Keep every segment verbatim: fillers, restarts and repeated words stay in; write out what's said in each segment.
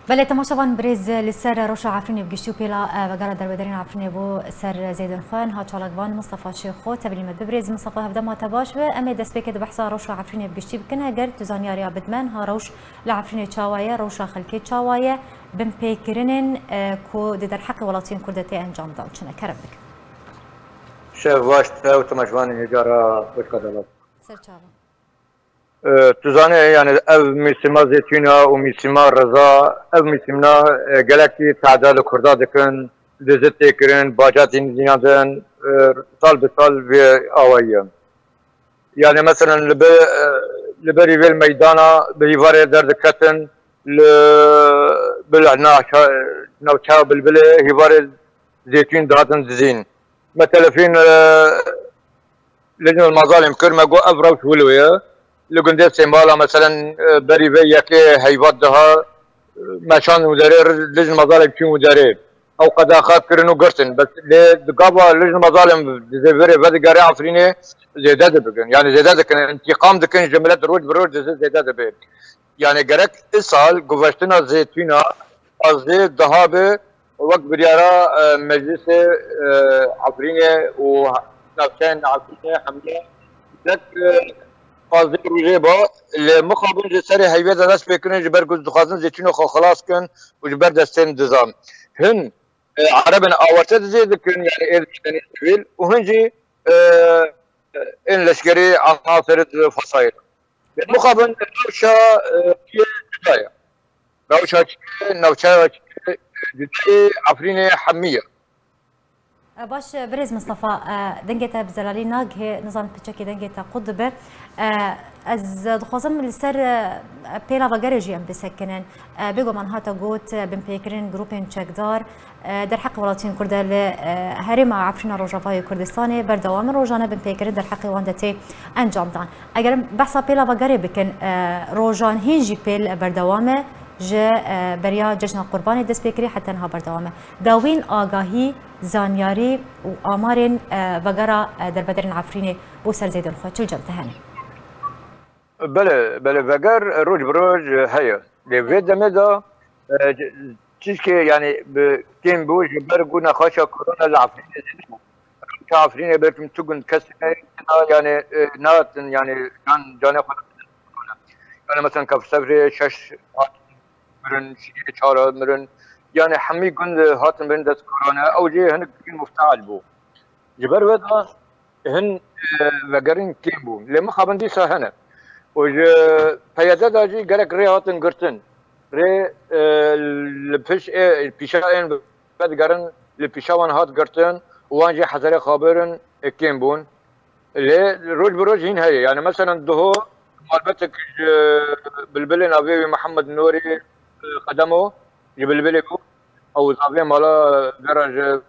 Belê, temaşevan birêz, li ser rewşa Efrînê bi giştî û pêla, e, vegera derbederên Efrînê bû ser zêdên xwe. Niha çalakvan Mistefa Şêxo tevlî me dibe. Birêz Mistefa, hevdema te baş be. Em ê destpêkê di behsa rewşa Efrînê bi giştî bikin. Eger tu zanyariya bidme, niha rewş li Efrînê çawa ye, rewşa xelkê çawa ye, binpêkirinên, e, ku di derheqê welatiyên Kurd de tê encam dan çi ne? Kerem bikin. Şev baş te û temaşevanên hêja re xweş qedelat. Ser çavan. E, tu zanî, yani ev mîsima zêtûna û mîsima reza, ev mîsimna, e, gelekî tehdê li Kurda dikin, dizi tê kirin, baca tînizîna din, e, sal bi sal vê awayî ye. Yani meselen li ber, e, li berî vê meydana bi hîvarê derdiketin, li bil navça-, navçeya Bilbilê hîvarê zêtûn dihatin dizîn. Me telefîn, e, Lijnul Mazalim kir, me got ev rewş wilo ye. Li gundê Sêmbala, meselen, e, berî vê yekê heyvat diha, e, me şand û derê, Lijnul Mazalim çûn û derê. Ew qedaxa kirin û girtin. Bes lê di gava Lijnul Mazalim di vê verê vedigere Efrînê zêde dibikin. Yani zêde dikin, întîqam dikin ji milet roj bi roj dizi zêde dibe. Yani gerek isal guveştina zêtûna a zê diha be, wek biryara, e, meclisê, e, Efrînê û navçeyên Efrînê hemiye gerek, e, pazdeh rojê ba, lê mixabin ji serê heyvê de dest pê kirin, ji ber ku dixwazin zêtûnê xwe xilas kin û ji ber destên dizan. Hin, e, erebên awarte dizê dikin, yani ê dişkenî sivîl û hin jî, e, ên leşkerî, anasir fasayî. Mixabin rewşa, e, yê cuda ye. Rewşa çi, navçeya çi, cudayê Efrînê hemî ye. E, baş, e, birêz Mistefa, e, dengê te bi zelalî nagihê, nizanim piçekî dengê te qut dibe. E, ez dixwazim li ser, e, pêla vegerê jî em bisekinin. E, bêguman hate got, e, binpêkirin grûpên çekdar, e, derheqê welatiyên Kurd de li, e, herêma Efrîna Rojavayê Kurdistanê berdewam in. Rojane binpêkirin derheqê wan de tê encam dan. Eger em behsa pêla vegerê bikin, e, rojan hîn jî pêl berdewam e, ji, e, beriya Cejna Qurbanê dest pê kirî heta niha berdewam e. Dawîn agahî, zanyarî û amarên, e, vegera, e, derbederên Efrînê bo ser zêdên xwe çi li cem te hene? Belê, belê, veger, e, roj bi roj, e, heye. Lê vê demê de, e, c-, çişkê, yani, bi kêm bû, ji ber ku nexweşa korona li Efrînê zêde bû. Rewşa Efrînê belkim tu gund kesê neyêtina, yani, e, natin, yani, can, canê xwe natin. Yani, mesela, Kefrsevrê şeş hat mirin, şiyê çar mirin. Yani, hemî gund hatin mirin dest korona. Ew jî hinek muftehal bû. Ji ber wê de hin, e, vegerîn kêm bû. Lê mixabin dîsa hene. Û ji P Y D de jî gelek rê hatin girtin. Rê, e, li piş ê, pîşa ên vedigerin, li pîşa wan hat girtin û wan jî hezarê xabirin, e, kêm bûn. Lê roj bi roj hîn heye. Yani meselen duho malbetek ji Bilbilê, navê wî Mihemed Nûrî, e, Qedemo, ji Bilbilê bû. Ew zavê mala vera ji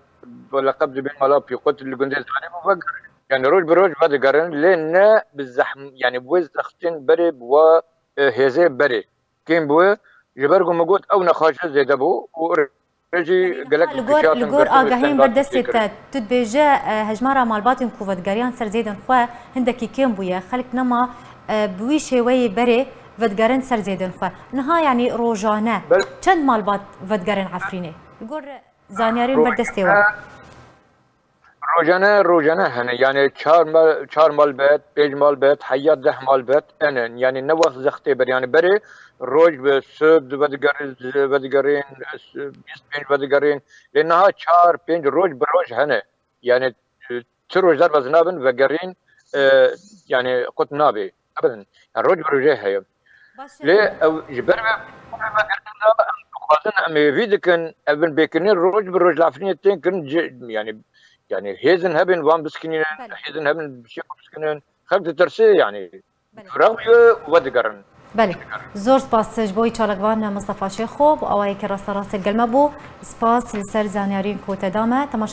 leqeb dibên mala Pîqut li gundê Zanê bû vegerin. Yani roj bi roj vedigerin, lê ne bi zehm-, yani bi wê zextên berê, bi wa, e, hêzê berê. Kêm bûye, ji ber ku min got ew nexweşe zêde bû û rê jî gelek li gor, li gor agahiyên ber destê te, tu dibêje, e, hejmara malbatên ku vedigeriyan ser zêdên xwe hindekî kêm bûye. Xelk nema, e, bi wî şêweyê berê vedigerin ser zêdên xwe. Niha, yanî rojane çend malbat vedigerin Efrînê? Li gor zanyariyên ber destê we. Rojane, rojane hene. Yani çar mal, çar malbet, pênc malbet, heya deh malbet hene. Yani ne wext zextê ber. Yani berê roj bi sib di vedigerin, vedigerin, bîst pênc vedigerin. Lê niha çar, pênc roj bi roj hene. Yani, e, ti roj derbas nabin, vegerîn, e, yani qut nabê. Ebeden. Yani roj bi rojê heye. Lê ew ji ber ve em dixwazin, em ê vî dikin, ev binpêkirinê roj bi roj li Efrînê tên kirin, ci-, yani, yani hêzin hebin wan biskînin, hêzin hebin bi şêx biskînin. Xelk ditirsê yani. Belê. Firaq bûye û vedigerin. Belê. Zor spas ji bo wî çalakvan Mistefa Şêxo, bi awayekî rasterast li gel me bû. Spas li ser zanyariyên ku te da me. Temaşevan